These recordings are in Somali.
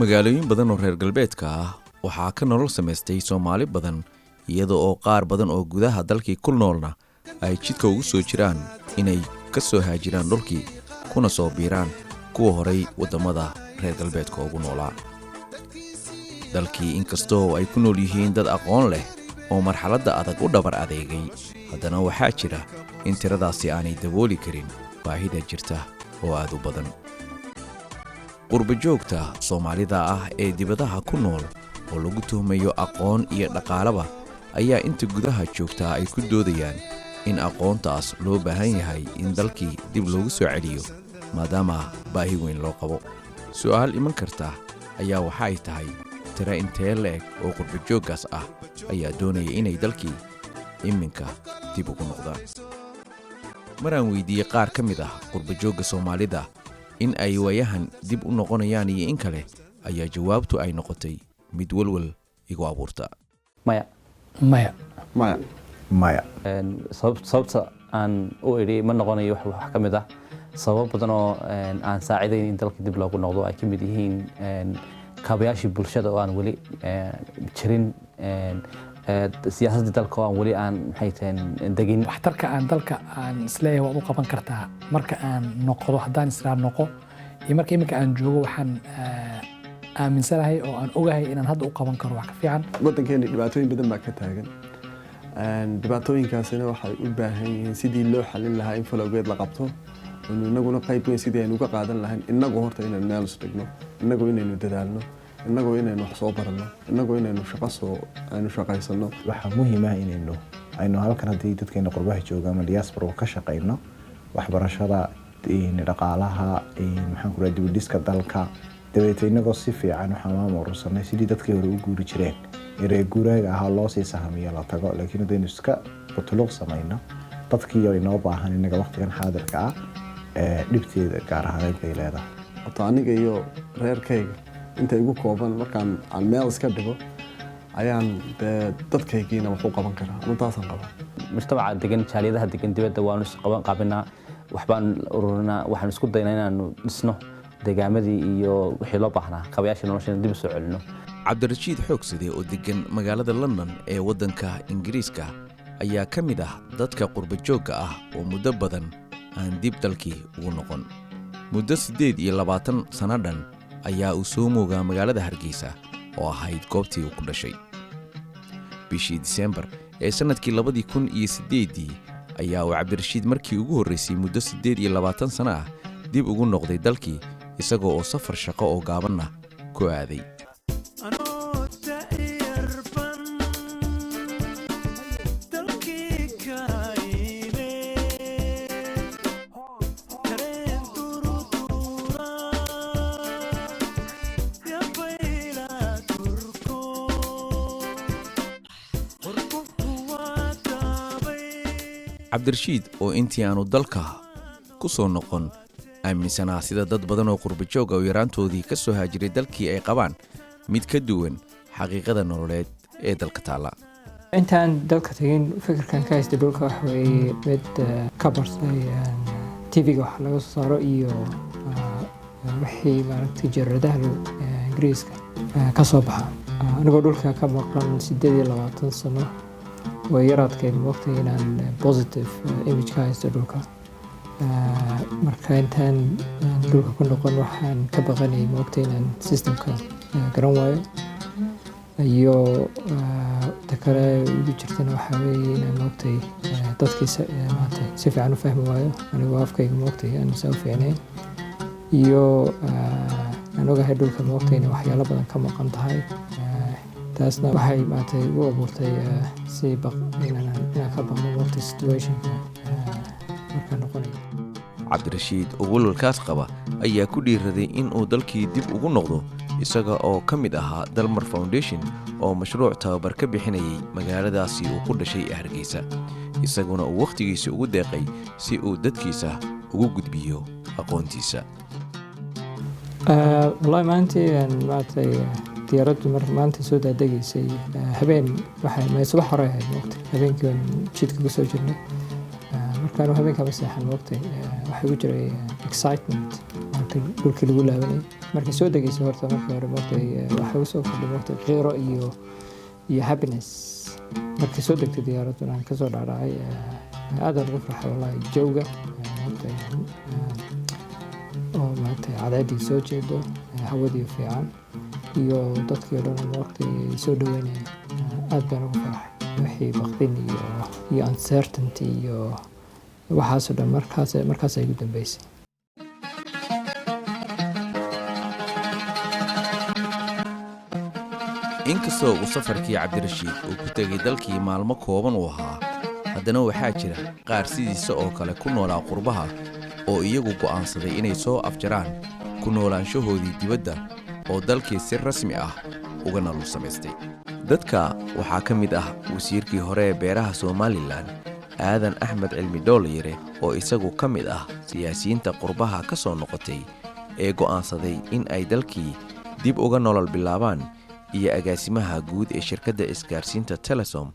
Magaalooyin badan oo reer galbeedka ah waxaa ka nolol samaystay Soomaali badan, iyada oo qaar badan oo gudaha dalkii ku noolna ay jidka ugu soo jiraan inay ka soo haajiraan dhulkii, kuna soo biiraan kuwa horay waddamada reer galbeedka ugu noolaa. Dalkii inkastoo ay ku nool yihiin dad aqoon leh oo marxaladda adag u dhabar adeegay, haddana waxaa jira in tiradaasi aanay dabooli karin baahida jirta oo aad u badan. Qurbajoogta Soomaalida ah ee dibadaha ku nool oo lagu tuhmayo aqoon iyo dhaqaalaba ayaa inta gudaha joogtaa ay ku doodayaan in aqoontaas loo baahan yahay in dalkii dib loogu soo celiyo, maadaama baahi weyn loo qabo. Su'aal iman karta ayaa waxa ay tahay: tiro intee le'eg oo qurbajooggaas ah ayaa doonaya inay dalkii iminka dib ugu noqdaan? Maraan weydiiyey qaar ka mid ah qurbajoogga Soomaalida in ay waayahan dib u noqonayaan iyo in kale, ayaa jawaabtu ay noqotay mid walwal igu abuurta. Maya. Maya. Maya. Maya. Sababta aan u idhi ma noqonayo wax ka mid ah sababo badan oo aan saacidayn in dalka dib loogu noqdo, ay ka mid yihiin kaabayaashii bulshada oo aan weli jirin, siyaasaddii dalka oo aan weli aan, maxay tahay, degin. Waxtarka aan dalka aan isleeyahay waad u qaban kartaa marka aan noqdo, haddaan israa noqo, iyo marka iminka aan joogo, waxaan aaminsanahay oo aan ogahay inaan hadda u qaban karo wax ka fiican. Waddankeena dhibaatooyin badan baa ka taagan. Dhibaatooyinkaasina waxay u baahan yihiin sidii loo xalin lahaa in falowgeed la qabto, aynu inaguna qayb weyn sidii aynu uga qaadan lahayn. Inagu horta inaynu meel is dhigno, inagu inaynu dadaalno, inagu inaynu wax soo baranno, inagu inaynu shaqo soo aynu shaqaysano. Waxaa muhiim ah inaynu aynu halkan, haddii dadkeena qurbaha jooga ama diaspora, ka shaqayno waxbarashada, dhaqaalaha, maxaan ku raha, dibudhiska dalka. Dabeete inagoo si fiican waxaan maama urursanay sidii dadkii hore u guuri jireen ee reer guuraaga ahaa loo sii sahamiyo, la tago. Laakiin haddaynu iska butuluq samayno dadkii oo inoo baahan inaga waqtigan xaadirka ah, dhibteeda gaar ahaaneed bay leedahay. Horta aniga iyo reerkayga inta igu kooban markaan aan meel iska dhigo ayaan dee dadkaygiina wax u qaban karaa. Anu taasaan qabaa. Mujtamaca degan, jaaliyadaha degan dibadda, waanu isqaban qaabinaa, waxbaan ururinaa, waxaan isku daynaa inaanu dhisno deegaamadii iyo wixii loo baahnaa, kaabayaashii nolosha dib u soo celino. Cabdirashiid Xoogsade oo deggan magaalada London ee waddanka Ingiriiska ayaa ka mid ah dadka qurbajoogga ah oo muddo badan aan dib dalkii ugu noqon. Muddo 28 sanno dhan ayaa uu soo moogaa magaalada Hargeysa oo ahayd goobtii uu ku dhashay. Bishii Disembar ee sannadkii 2008-dii ayaa uu Cabdirashiid markii ugu horraysay muddo 28 sanno ah dib ugu noqday dalkii, isagoo oo safar shaqo oo gaabanna ku aaday. Anoo da'yarban dalkii ka imid, tareen durduura yabayla turko, qurbuhu waa daabay. Cabdirashiid oo intii aanu dalka ku soo noqon aaminsanaa sida dad badan oo qurbajoog oo yaraantoodii ka soo haajiray dalkii ay qabaan mid ka duwan xaqiiqada nololeed ee dalka taalla. Intaan dalka tegin, fikirkan ka haysta dhulka waxa weeye mid ka bartay TV-ga wax laga soo saaro iyo wixii maaragtay jaridadaha Ingiriiska ka soo baxa. Anigoo dhulka ka maqan 28 sano, way yaraadkeed moogtay inaan positive image ka haysto dhulka. Marka intaan dhulka ku noqon, waxaan ka baqanayay moogtay inaan systemka garan waayo, iyo ta kale ugu jirtana waxaa weeye inaan moogtay dadkii maaragtay si fiican u fahmi waayo, anigoo afkayga moogtay aan saa u fiicnayn, iyo aan ogahay dhulka moogtay inay waxyaalo badan ka maqan tahay. Taasna waxay maaragtay igu abuurtay si baq inaan ka baqno moogtay situationka markaan noqonayo. Cabdirashiid oo walwalkaas qaba ayaa ku dhiiraday in uu dalkii dib ugu noqdo, isaga oo ka mid ahaa Dalmar Foundation oo mashruuc tababar ka bixinayay magaaladaasi uu ku dhashay ee Hargeysa, isaguna uu wakhtigiisa ugu deeqay si uu dadkiisa ugu gudbiyo aqoontiisa. Wallahi, maalintii maaragtay diyaaraddu mar maanta soo daadegaysay, habeen waxay may subax hore ahayd moogtay, habeenkii baan jidka kusoo jirnay. Markaan habeenkama seexan moogtay, waxaa igu jiray excitement. Marka Maaragtay, dhulkii lagu laabanayay markay soo degaysay, horta markii hore, maaragtay, waxay usoo kordhay, maaragtay, qiiro iyo happiness. Markay soo degtay diyaaraduna aan kasoo dhaadhacay, aad aan ugu farxay wallahi jawga, maaragtay, oo maaragtay cadceeddii soo jeedo, hawadii fiican iyo dadkii oo dhan oo maaragtay soo dhaweynaya. Aad baan ugu farxay. Wixii baqdin iyo uncertainty iyo waxaasoo dhan markaas ay ugu dambeysay. Inkastoo uu safarkii Cabdirashiid uu ku tegay dalkii maalmo kooban uu ahaa, haddana waxaa jira qaar sidiisa oo kale ku noolaa qurbaha oo iyagu go'aansaday inay soo afjaraan ku noolaanshahoodii dibadda oo dalkii si rasmi ah uga nolol samaystay. Dadka waxaa ka mid ah wasiirkii hore ee beeraha Somalilan, Aadan Axmed Cilmi Dhoolayare, oo isagu ka mid ah siyaasiyiinta qurbaha ka soo noqotay ee go'aansaday in ay dalkii dib uga nolol bilaabaan, iyo agaasimaha guud ee shirkadda isgaarsiinta Telesom,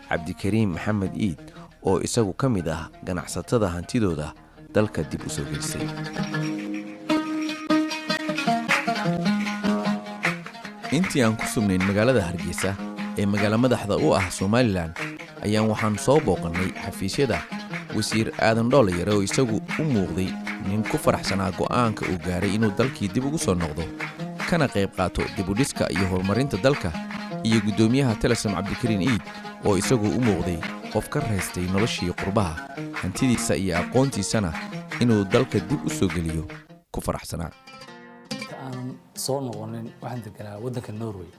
Cabdikariim Maxamed Iid, oo isagu ka mid ah ganacsatada hantidooda dalka dib u soo gelisay. Intii aan ku sugnayn magaalada Hargeysa ee magaalo madaxda u ah Somalilan ayaan waxaan soo booqannay xafiisyada wasiir Aadan Dhoolayare, oo isagu u muuqday nin ku faraxsanaa go'aanka uu gaaray inuu dalkii dib ugu soo noqdo kana qayb qaato dibudhiska iyo horumarinta dalka, iyo guddoomiyaha Telesom, Cabdikariin Iid, oo isagu u muuqday qof ka raystay noloshii qurbaha, hantidiisa iyo aqoontiisana inuu dalka dib u soo geliyo ku faraxsanaa. Inta aanan soo noqonin waxaan deganaa waddanka Norway,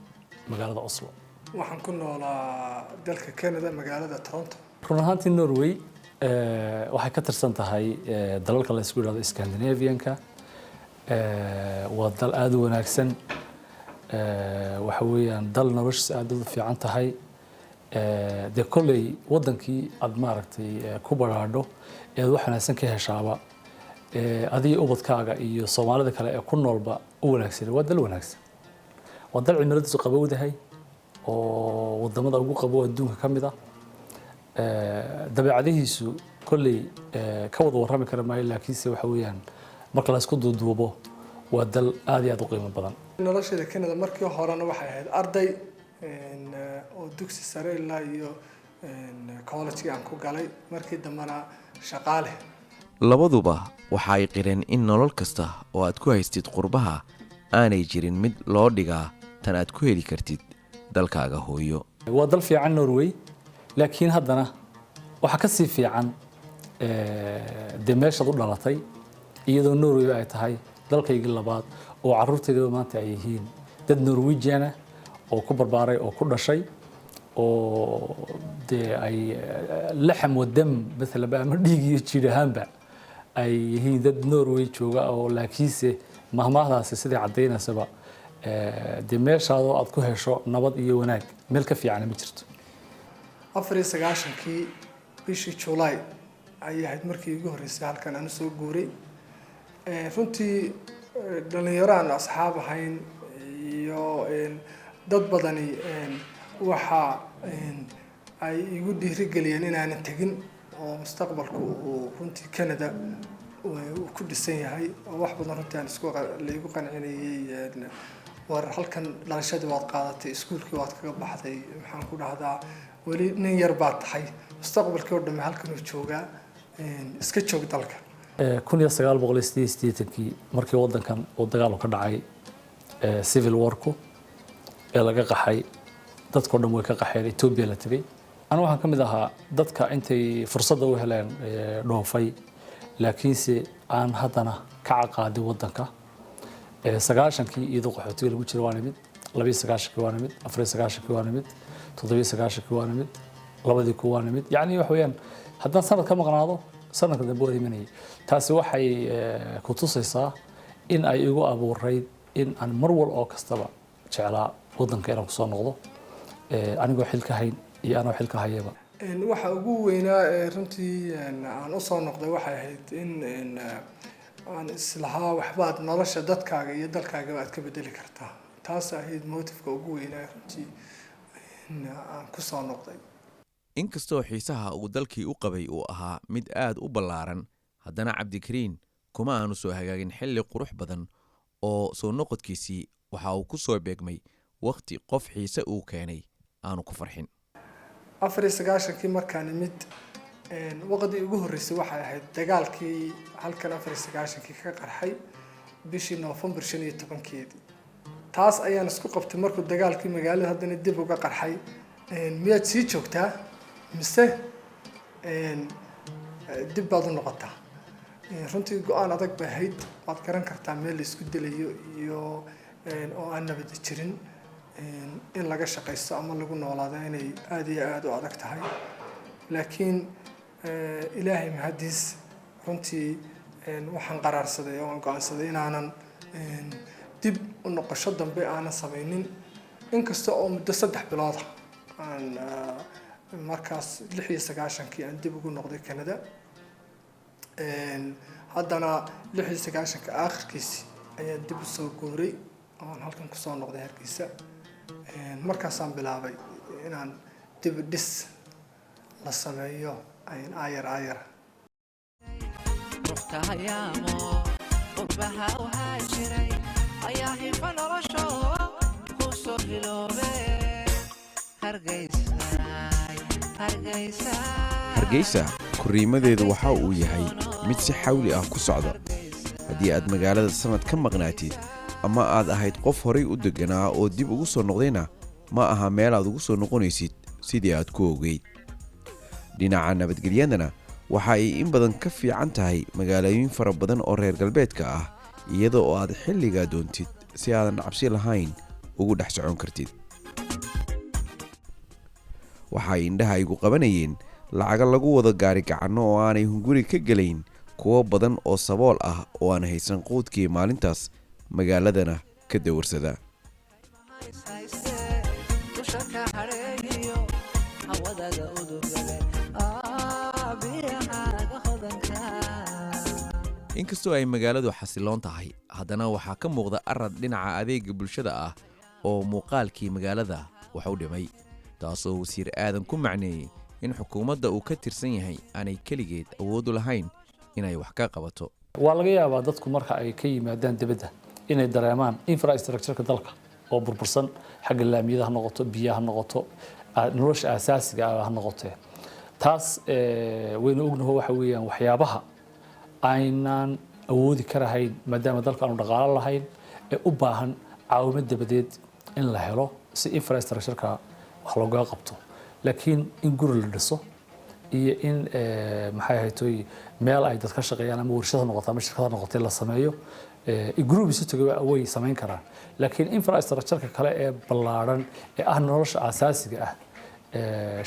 magaalada Oslo. Waxaan ku noolaa dalka Canada, magaalada Toronto. Run ahaantii Norway waxay ka tirsan tahay dalalka la isku yidhahdo Scandinavianka. Waa dal aada u wanaagsan. Waxa weeyaan dal noloshiisa aada u fiican tahay. Dee kolley waddankii aad maaragtay ku badhaadho ee aad wax wanaagsan ka heshaaba, adiga, ubadkaaga iyo Soomaalida kale ee ku noolba u wanaagsan. Waa dal wanaagsan, waa dal cimiladiisu qabowdahay oo wadamada ugu qabow adduunka ka mid ah. Dabeecadihiisu kolley ka wada warrami kara maayo, laakiinse waxa weeyaan marka la isku duuduubo waa dal aad iyo aad u qiimo badan. Noloshayda Canada markii horena waxay ahayd arday oo dugsi sare ilaa iyo college aan ku galay, markii dambena shaqaale. Labaduba waxa ay qireen in nolol kasta oo aad ku haystid qurbaha aanay jirin mid loo dhigaa tan aad ku heli kartid dalkaaga hooyo. Waa dal fiican Norway, laakiin haddana waxaa ka sii fiican dee meeshaad u dhalatay, iyadoo Norway ay tahay dalkaygii labaad oo carruurtaydaba maanta ay yihiin dad Norwegian ah oo ku barbaaray oo ku dhashay oo dee ay laxam wa dam maalanba ama dhiig iyo jidh ahaanba ay yihiin dad Norway jooga oo laakiinse mahmaahdaasi siday caddaynaysaa dee meeshaadoo aad ku hesho nabad iyo wanaag meel ka fiican ma jirto. 94-kii bishii July ayay ahayd markii igu horreysay halkan aan usoo guuray. Runtii dhalinyaro aan asxaab ahayn iyo dad badani waxa ay igu dhiirigeliyeen inaanan tegin oo mustaqbalku uu runtii Canada uu ku dhisan yahay, oo wax badan runtii aan isku la igu qancinayay: war halkan dhalashadii waad qaadatay, iskuulkii waad kaga baxday, maxaan ku dhahdaa, weli nin yar baad tahay, mustaqbalkii oo dhamme halkan uu joogaa, iska joog dalka. 1988-kii markii waddankan uu dagaalu ka dhacay, civil warku, ee laga qaxay, dadkao dhan way ka qaxeen, Etoobiya la tegey. Anu waxaan ka mid ahaa dadka intay fursadda u heleen dhoofay, laakiinse aan haddana ka caqaadin waddanka. 90-kii iyadoo qaxootiga lagu jiro waa nimid, 92-kii waa nimid, 94-kii waa nimid, 97-kii waa nimid, 2000 waa nimid. Yacni waxa weeyaan haddaan sanad ka maqnaado, sanadka dambe waa imanayay. Taasi waxay ku tusaysaa in ay igu abuurayd in aan mar wal oo kastaba jeclaa waddanka inaan kusoo noqdo, anigoo xilka hayn iyo anoo xilka hayaba. Waxa ugu weynaa ee runtii aan usoo noqday waxay ahayd in aan islahaa waxbaad nolosha dadkaaga iyo dalkaagaba aad ka bedeli kartaa. Taas ahayd motiveka ugu weynaa runtii aan kusoo noqday. Inkastoo xiisaha uu dalkii u qabay uu ahaa mid aad u ballaaran, haddana Cabdikariin Kuma aanu soo hagaagin xilli qurux badan oo soo noqodkiisii waxa uu ku soo beegmay wakhti qof xiise uu keenay aanu ku farxin. 94-kii markaan imid, waqdii ugu horreysay waxay ahayd dagaalkii halkan 94-kii ka qarxay bishii Noofembar 15-keedii. Taas ayaan isku qabtay markuu dagaalkii magaalada haddana dib uga qarxay. Miyaad sii joogtaa mise dib baad u noqotaa? Runtii go-aan adag bay ahayd. Waad garan kartaa meel la isku dilayo iyo oo aan nabadi jirin in laga shaqaysto ama lagu noolaado inay aada iyo aada u adag tahay. Laakiin Ilaahay mahadiis, runtii waxaan qaraarsaday oo aan go-aansaday inaanan dib u noqosho dambe aanan samaynin, inkasta oo muddo 3 bilooda aan markaas 96-kii aan dib ugu noqday Canada. Haddana 96-ka aakhirkiisi ayaan dib usoo guuray oo aan halkan kusoo noqday Hargeysa. Markaasaan bilaabay inaan dib dhis la sameeyo aayar aayar. Ruxkahayaamo qurbaha waxaa jiray ayaa hifa nolosho ku soo hiloobe. Hargeysaay, Hargeysa. Hargeysa korriimadeedu waxa uu yahay mid si xawli ah ku socda. Haddii aad magaalada sannad ka maqnaatid ama aad ahayd qof horay u degganaa oo dib ugu soo noqdayna, ma aha meel aad ugu soo noqonaysid sidii aad ku ogeyd. Dhinaca nabadgelyadana waxa ay in badan ka fiican tahay magaalooyin fara badan oo reer galbeedka ah, iyada oo aad xilligaa doontid si aadan cabsi lahayn ugu dhex socon kartid. Waxay indhaha igu qabanayeen lacaga lagu wado gaari gacanno oo aanay hunguri ka gelayn kuwo badan oo sabool ah oo aan haysan quudkii maalintaas, magaaladana ka dawarsada. Dusha ka hareegiyo hawadaada udugale, biyahaaga hodanka. Inkastoo ay magaaladu xasiloon tahay, haddana waxaa ka muuqda arad dhinaca adeega bulshada ah oo muuqaalkii magaalada wax u dhimay, taasoo wasiir Aadan ku macneeyey in xukuumadda uu ka tirsan yahay aanay keligeed awood u lahayn inay wax ka qabato. Waa laga yaabaa dadku marka ay ka yimaadaan dibadda inay dareemaan infrastructure-ka dalka oo burbursan, xagga laamiyada ha noqoto, biyaha ha noqoto, nolosha aasaasiga ah ha noqotee. Taas waynu ognaho, waxa weeyaan waxyaabaha aynaan awoodi karahayn maadaama dalka aanu dhaqaalo lahayn ee u baahan caawimo dabadeed in la helo si infrastructure-ka wax loogaga qabto. Laakiin in guri la dhiso iyo in maxay ahaytoy meel ay dad ka shaqeeyaan, ama warshad ha noqoto ama shirkad ha noqotay, la sameeyo, group isu tagay way samayn karaan. Laakiin infrastructure-ka kale ee ballaaran ee ah nolosha aasaasiga ah,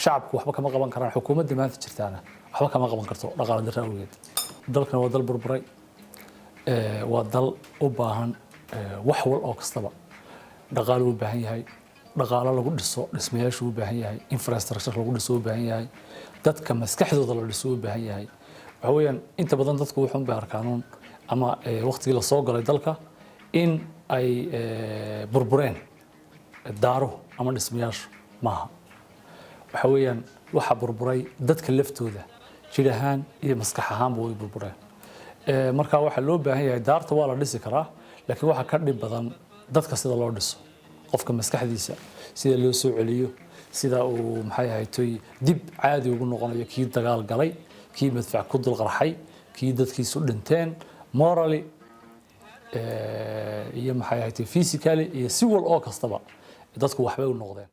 shacabku waxba kama qaban karaan, xukuumadda maanta jirtaana waxba kama qaban karto dhaqaale darro awgeed. Dalkan waa dal burburay, waa dal u baahan wax wal oo kastaba. Dhaqaalo u baahan yahay, dhaqaalo lagu dhiso dhismayaashu u baahan yahay, infrastructure lagu dhiso u baahan yahay, dadka maskaxdooda la dhiso u baahan yahay. Waxa weeyaan inta badan dadku wuxuun bay arkaanuun ama waqtigii la soo galay dalka in ay burbureen daaruhu ama dhismayaashu. Maaha, waxa weeyaan waxa burburay dadka laftooda, jir ahaan iyo maskax ahaanba way burbureen. Marka waxaa loo baahan yahay, daarta waa la dhisi karaa, laakiin waxaa ka dhib badan dadka sida loo dhiso, qofka maskaxdiisa sida loo soo celiyo, sida uu maxay ahayd dib caadi ugu noqonayo, kii dagaal galay, kii madfac ku dul qarxay, kii dadkiisu dhinteen, morally iyo maxay ahayd physically iyo si wal oo kastaba dadku waxbay u noqdeen.